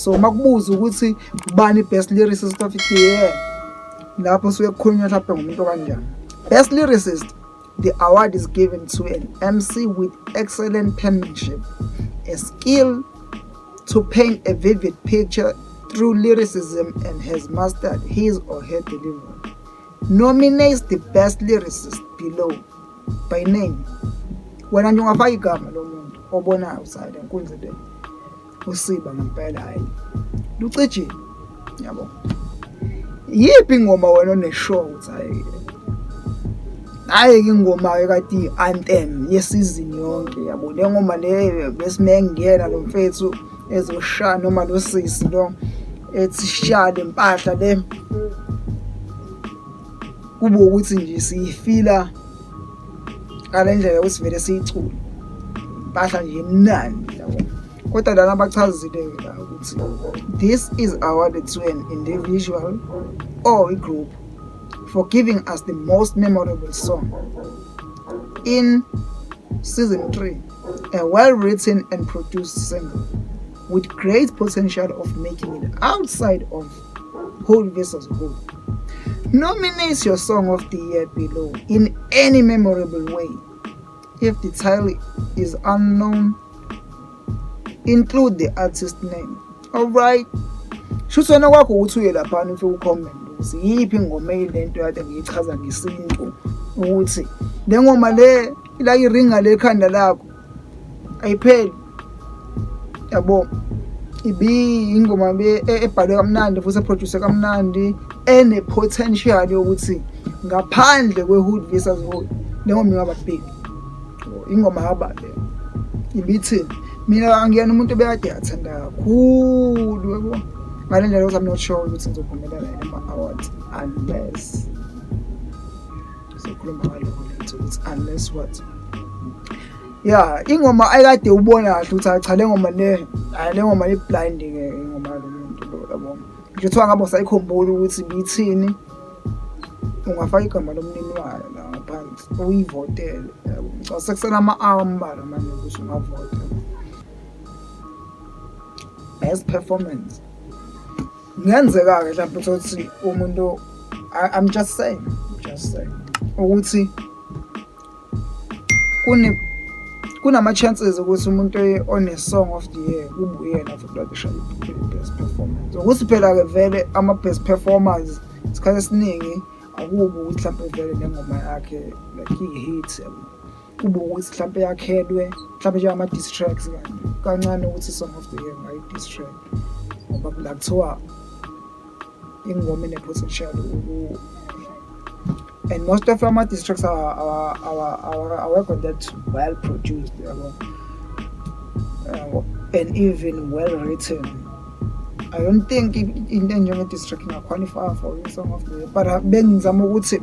So makubuza ukuthi ubani best lyricist of the year, lapho suke kukhulunywa mhlawumbe ngomuntu okanjani. Best lyricist: the award is given to an MC with excellent penmanship, a skill to paint a vivid picture through lyricism, and has mastered his or her delivery. Nominate the best lyricist below by name. Wena nje ungafaka igama lomuntu obonayo ukuthi hayi, le nkunzi le usiba ngempela, hayi, lucijile, yabo. Yiphi ingoma wena one-sure ukuthi hayi, hayi, ingoma ekade iyi-anthem yesizini yonke, yabo, le ngoma le besimengena lo mfethu ezoshaya noma lo sisi lo ethi shaya le mpahla le, kube ukuthi nje siyifila ngale ndlela yokuthi vele siyicule impahla nje emnandi, yabo? Kodwa lana bachazile-ke la ukuthi this is awarded to an individual or a group for giving us the most memorable song in season 3, a well-written and produced single with great potential of making it outside of hood versus hood. Nominate your song of the year below in any memorable way. If the title is unknown, include the artist name. Alright, shuthi wena kwakho ukuthi uye laphana ufike u-comment ukuthi yiphi ingoma eyilento kade ngiyichaza ngesintu, ukuthi le ngoma le ila iringa lekhanda lakho ayipheli, yabo. Ibi ingoma ebhalwe kamnandi futhi e-produce kamnandi, ene-potential yokuthi ngaphandle kwe-hood versus hood le ngoma ingaba big. Ingoma yaba le ibithini? Mina angiyena umuntu obekade yathanda kakhulu, yabo, ngale ndlela yokuthi I'm not sure ukuthi ngizophumelela yini ama-awards, unless sizokhuluma ngalokho later ukuthi unless what. Ya, ingoma ayikade ubona kahle ukuthi hayi cha, le ngoma le, hayi, le ngoma le-blind-ke ingoma yalo muntu lo, yabo. Ngisho kuthiwa ngabe usayikhumbula ukuthi ibithini, ungafaka igama lomnini wayo la ngaphansi uyivotele, yabo. Ngicabanga sekusele ama-hour ambalwa manje ukuthi ungavota. Best performance, kungenzeka-ke mhlawumbe uthole ukuthi umuntu, I'm just saying, just saying ukuthi kunama-chances ukuthi umuntu one-song of the year kube uyena futhi kade eshaya i-best performance. Ukuthi phela-ke vele ama-best performers isikhathi esiningi akubi ukuthi mhlampe vele le ngoma yakhe like iyi-hit, yabo. Kube ukuthi mhlampe yakhelwe mhlampe njengama-diss tracks kanje, kancane ukuthi i-song of the year kungayi-diss track, ngoba la kuthiwa ingoma ene-potential and most of ama-diss tracks awekho that well produced, yabo, and even well written. I don't think into enjenge-diss track inga-qualify for i-song of the year, but bengizama ukuthi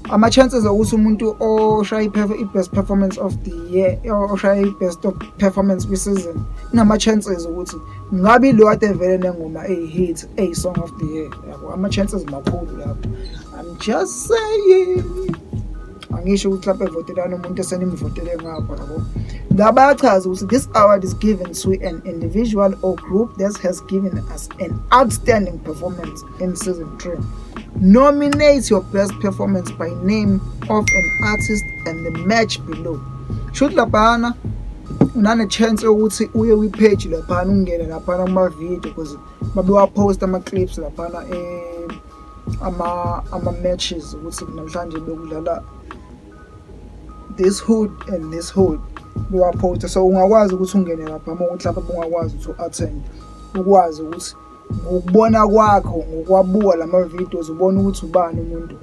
ama-chances okuthi umuntu oshaya i-best performance of the year, oshaya i-best of performance kwi-season, kunama-chances ukuthi ngabe ilo kade vele nengoma eyi-hit eyi-song of the year, yabo. Ama-chances makhulu lapho, I'm just saying. Angisho ukuthi mhlawumbe votelani umuntu esenimvotele ngapha, yabo. La bayachaza ukuthi this award is given to an individual or group that has given us an outstanding performance in season 3. Nominate your best performance by name of an artist and the match below. Shuthi laphana unane-chance yokuthi uye kwi-page laphana, ungene laphana kuma-video, because babewa-post ama-clips laphana, ama-matches ukuthi namhlanje bekudlala this hood and this hood, bewa-posta. So ungakwazi ukuthi ungene lapha uma ukuthi lapha bungakwazi ukuthi u-attend, ukwazi ukuthi ngokubona kwakho, ngokwabuka lama-videos, ubone ukuthi ubani umuntu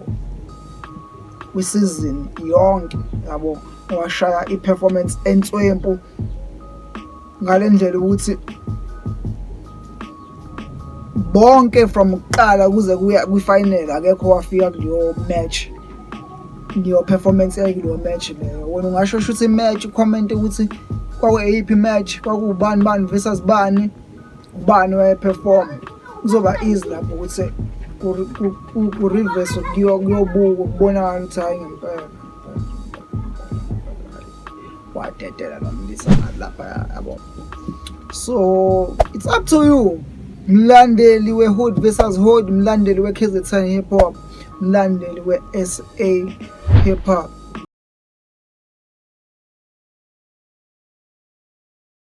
kwisizini yonke, yabo, owashaya i-performance enswempu ngale ndlela ukuthi bonke from kuqala kuze kuya kwi-final akekho wafika kuleyo match, leyo performance eyayikuleyo match leyo. Wena ungasho ukuthi i-match, u-comment ukuthi kwakuyiphi match, kwakuwubani bani versus bani, ubani waye-perform. Kuzoba easy lapho ukuthi ku-reverse, kuyobukwa, kubonakala ukuthi hhayi, ngempela wadedela lo mlisa lapha, yabo. So it's up to you, mlandeli we-Hood versus Hood, mlandeli we-KZN hip hop, mlandeli we-SA hip hop.